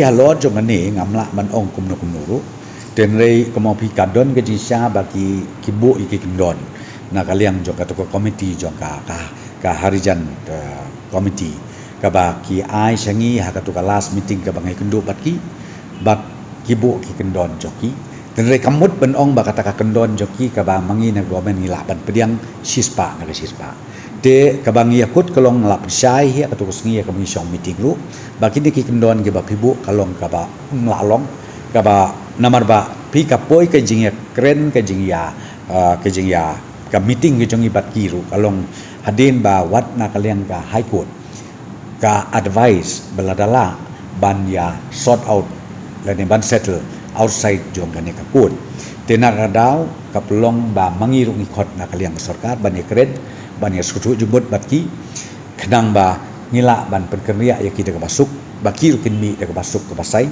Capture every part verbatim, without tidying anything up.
Halor jong kane ngam lah ban ong kumno kumno ruh. Hynrei kumno phi ka don ka jingshisha ba ki ki buh ïa ki kyndon na ka liang jong katu ka komiti jong ka ka, ka Harijan, eh, komiti kaba ki ai sha ngi ha katu ka last meeting kaba ngi kynduh bad ki, bad ki buh ki kyndon jong ki. Hynrei kam mut ban ong ba kata ka kyndon jong ki kaba ma ngi na government ngi lah ban pdiang shispah na ka shispah. Te kaba ngi ïakut ka long la pynshai hi ha katu ka sngi ha ka mih shong meeting ruh ba kine ki kyndon kiba phi buh ka long kaba ym lah long, kaba namar ba phi ka poi ka jingïakren ka jingïa, ah, ka jingïa ka meeting ka jong ngi bad ki ruh ka long hadien ba wat na ka liang ka High Court ka advice ba lada lah ban ïa sort out lane ban settle outside jong kane ka court. Te na ka daw ka pynlong ba ma ngi ruh ngi khot na ka liang ka sorkar ban ïakren, ban ïa sngewthuh jingmut bad ki khnang ba ngi lah ban pynkynriah ïa ki da kaba suk, ba ki ruh kin mih da kaba suk kaba saiñ.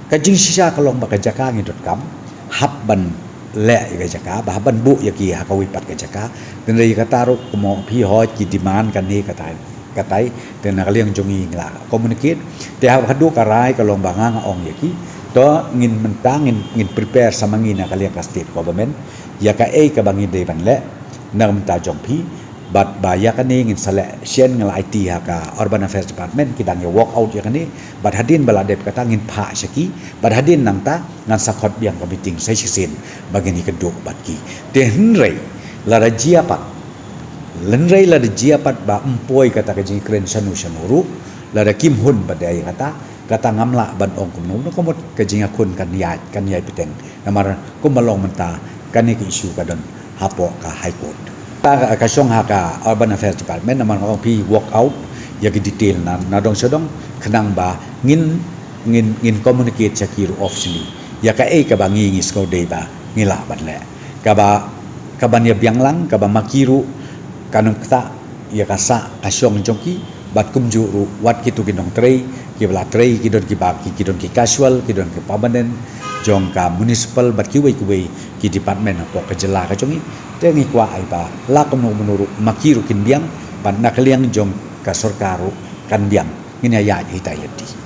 Ka jingshisha ka long ba ka jaka ngi donkam hap ban leh ïa ka jaka, ba hap ban buh ïa ki ha kawei pat ka jaka. Hynrei ïa kata ruh kumno phi hoi ki demand kane katai katai, te na ka liang jong ngi ngi la communicate. Te ha katu ka rai ka long ba nga nga ong ïa ki, to ngin mynta ngin ngin prepare sa ma ngi na ka liang ka state government ïa kaei kaba ngi dei ban leh na ka bynta jong phi. Bad ba ïa kane ngin sa leh shen, nga la aiti ha ka Urban Affairs Department, ki dang ïa work out ïa kane. Bad hadien ba la dep kata ngin phah sha ki, bad hadien nangta ngan sa khot biang ka meeting sa shisien ba ngin ïakynduh bad ki. Te hynrei lada jia pat, hynrei lada jia pat ba ym poi kata ka jingkren shano shano ruh, lada kim hun pat ïa kata, kata ngam lah ban ong kumno kumno, ka mut ka jingïakhun kan ïaid, kan ïaid bteng. Namar kumba long mynta kane ka issue ka don hapoh ka High Court. Ka, ka shong ha ka Urban Affairs Department, namar nga ong phi work out ïa ki detail na, na dong sha dong khnang ba ngin ngin ngin communicate sha ki ruh officially ïa kaei kaba ngi ngi sngewdei ba ngi lah ban leh. Kaba kaban ïa biang lang kaba ma ki ruh kan ym ktah ïa ka sah ka shong jong ki, bad kumjuh ruh wat kitu ki nongtrei kiba la trei, ki don kiba ki, ki don ki casual, ki don ki permanent jong ka municipal bad kiwei kiwei ki department hapoh ka jylla ka jong ngi. Te ngi kwah ai ba la kumno kumno ruh ma ki ruh kin biang, bad na ka liang jong ka sorkar ruh kan biang. Ngin ïa ïaid hitai lynti.